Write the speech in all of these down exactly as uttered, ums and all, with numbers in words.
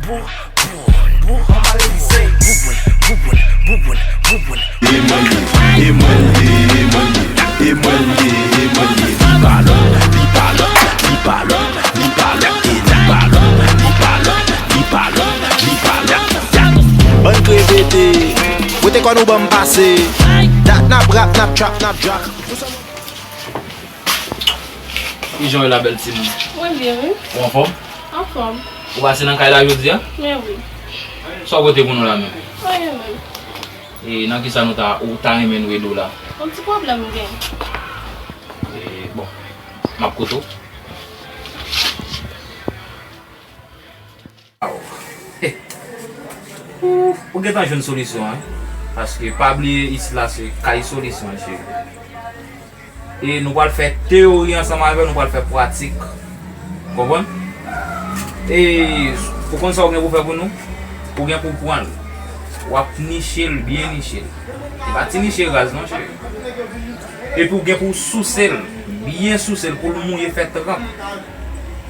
E mwen li ye, e mwen li ye, e mwen li ye, e mwen li ye, e mwen li ye, e mwen li ye. Li pa lòt, li pa lòt, li pa lòt, li pa lòt, e li pa lòt, li pa lòt, li pa lòt, li pa lòt. Bann krevete, pote kò nou ban m pase. Dat n ap rap, n ap trap, n ap drop. Kijan w ye la, bèl timoun? Mwen byen, wi. Ou anfòm? Anfòm. Ou pase nan kay la jodi a? Men wi. Sa w pote pou nou la menm? Anyen menm. E nan kisa nou ta, ou ta renmen nou ede w la? Yon ti pwoblèm m gen. E, bon, m ap koute w. Ou gentan jwenn solisyon an. Paske pa bliye isit la se kay solisyon, cheri. E nou pral fè teyori ansanm avè w, nou pral fè pratik. Konprann? E ou konn sa ou gen pou fè pou nou? Ou gen pou pran l. W ap niche l, byen niche l. E pa ti niche raz non, cheri. Epi ou gen pou w souse l, byen souse l, pou l mouye fè tranp.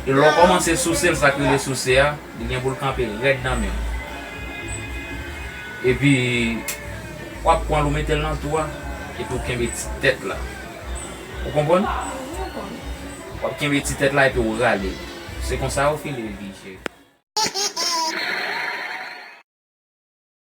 E lè w kòmanse souse l, sa k rele souse a, li gen pou l kanpe rèd nan men w. Epi, w ap pran l, ou mete l nan twou a, epi w kenbe ti tèt la. Ou konprann? W ap kenbe ti tèt la epi w rale l. Se konsa yo file li, cheri.